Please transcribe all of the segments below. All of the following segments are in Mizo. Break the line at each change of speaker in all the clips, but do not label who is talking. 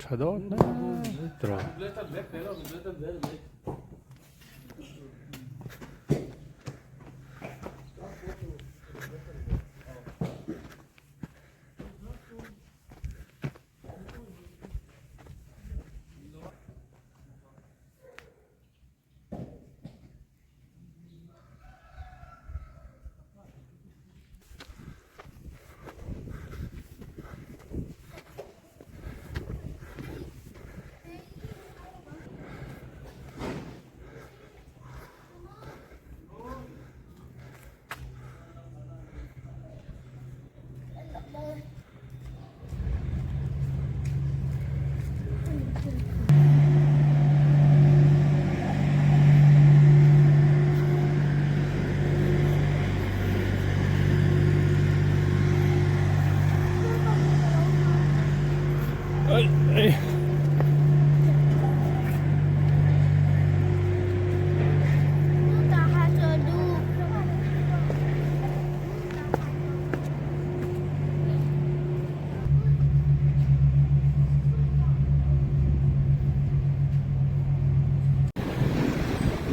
Tha dawn hle tawh.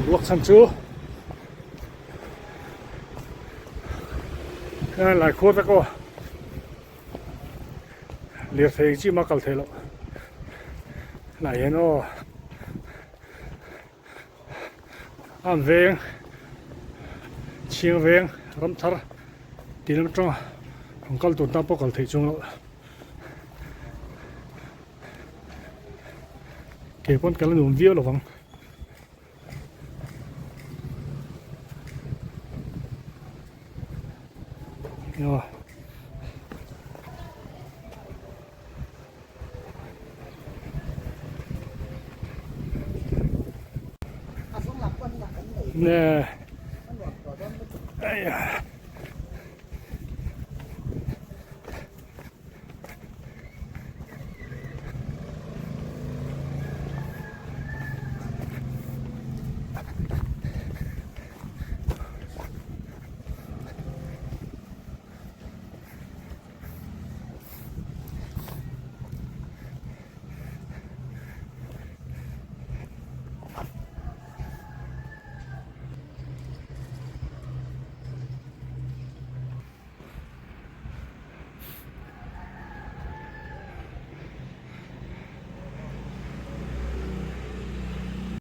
Ruak chhan chu lai khuar vek aw lirthei chi mah kal theih loh lah hian aw an veng chhing veng ram thar tih lam atanga an kal tur tan pawh kal theih chuang loh ke pawn kal a nuam viau lo vang. Nè.